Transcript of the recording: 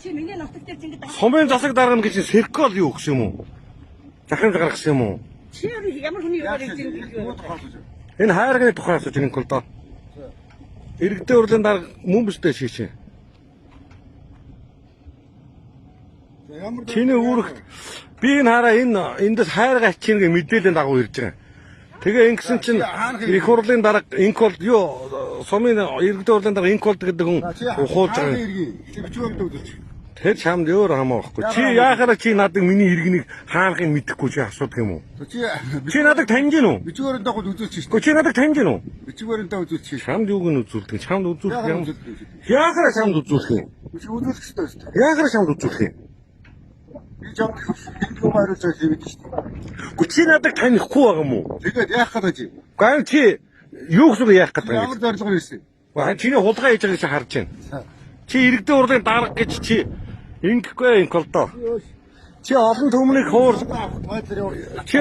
Чи миний нутаг дээр чинь ингэ Сумын засаг дарга гэж Серкол юу гэсэн юм уу? Захирамж гаргасан юм уу? Чи ямар хүний юугаар ирж ингэ гэж Юу тухай асууж. Энэ хайрганы тухай асууж энэ колдоо. Иргэдийн хурлын дарга мөн биш дээ чи чинь. За ямар Чиний үүрэгт би энэ хараа энэ эндээс хайрга ачийн гэх мэдээллийн дагуу ирж байгаа. Тэгээ ингэсэн чинь их хурлын дарга инкол юу сумын иргэдийн хурлын дарга инколд гэдэг хүн ухуулж байгаа. Чи бичиг баримтаа үзүүлчих. Тэр чамд өөр хамаа байхгүй. Чи яахаараа чи надад миний иргэнийг хаанхыг мэдэхгүй чи асуудаг юм уу? Чи Чи надад таньж гин үү? бичиг баримтаа гол үзүүлчих шүү Гэхдээ чи надад таньж гин үү? дээ. Бичиг баримтаа үзүүлчих. Чамд юуг нь үзүүлдэг? Чамд үзүүлэх Яагаад юм. үзүүлдэг? Яахаараа чамд үзүүлэх юм? Бичиг үзүүлэх хэрэгтэй шүү дээ. Яахаараа чамд үзүүлэх юм? Би чамд энд юу хариулж байгааг хэлж шүү дээ. Гэхдээ чи надад танихгүй байгаа юм уу? Тэгээд яах гэдэг чи? Гэхдээ чи юу гэсэн үг яах гэдэг юм? Ямар зорилгоор ирсэн? Гэхдээ чиний хулгай хийж байгааг чи харж байна. Чи иргэдийн хурлын дарга гэж чи ингэхгүй инколдоо. Чи олон түмнийг хуур Байдлаар чи